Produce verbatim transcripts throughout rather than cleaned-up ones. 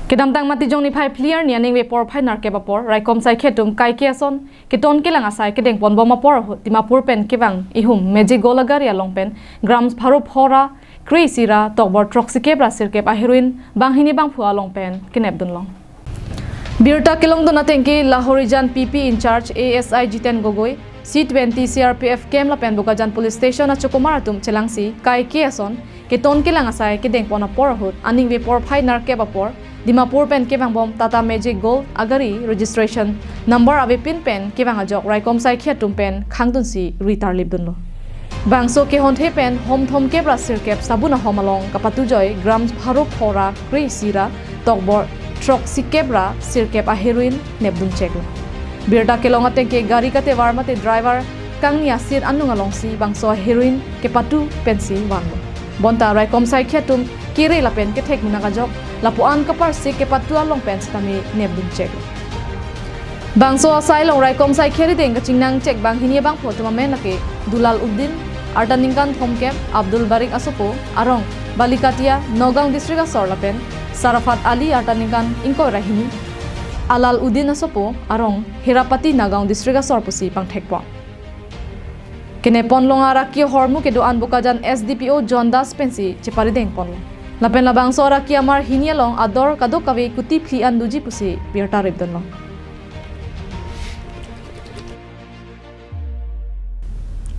Kedamtang Matijong niphai phli arni aningve porphai nerkep apor, raikom saikhi atum kaike ason keton kelang asai kedengponbom apor ahut Dimapur pen kevang ihum Magic Gold agari along pen grams pharo phora kre-isi ra tokbor throksikep ra sirkep a heroin banghini bangphu along pen kenepdunlong. Birta kelongdun atengke Lahorijan P P in charge A S I Jiten Gogoi, C twenty C R P F camp lapen Bokajan Police Station achokomar atum chelangsi kaike ason keton kelang asai kedengpon apor ahut aningve porphai nerkep apor Dimapur pen kevangbom Tata Magic Gold agari registration number avepin pen kevang ajok raikom saikhi atum pen khangdunsi ri tarlipdunlo. Bangso kehonthe pen hom thomkep ra sirkep sabun ahom along kapatujoi grams pharo phora kre-isi ra tokbor throksikep ra sirkep a heroin nepdun cheklo. Birta kelong atengke gari katevar mate driver kangni asit anung alongsi bangso heroin kepatu pensi vanglo. Bonta raikom saikhi atum kere lapen kethek munak ajok lapu-an kaparsik kepatu along pen sitame nepdun cheklo. Bangso asai along raikom saikhi arideng kachingnang chek banghini bangphu atum amen lake Dulal Uddin, arta ningkan thomkep, Abdul Barik asopo, arong Balikatia, Nagaon district asor lapen Sarafat Ali, arta ningkan ingkoi ra hini, Alal Uddin asopo, arong Hirapati, Nagaon district asor pusi pangthekpon. Keneponlong araki ahormu kedo-an Bokajan S D P O John Das pensi cheparidengponlo. Lapen labangso araki amar hini along ador kadokave kuti phli an doji pusi birta ripdunlo.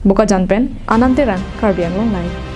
Bokajan pen Anand Terang, Karbi Anglong Live.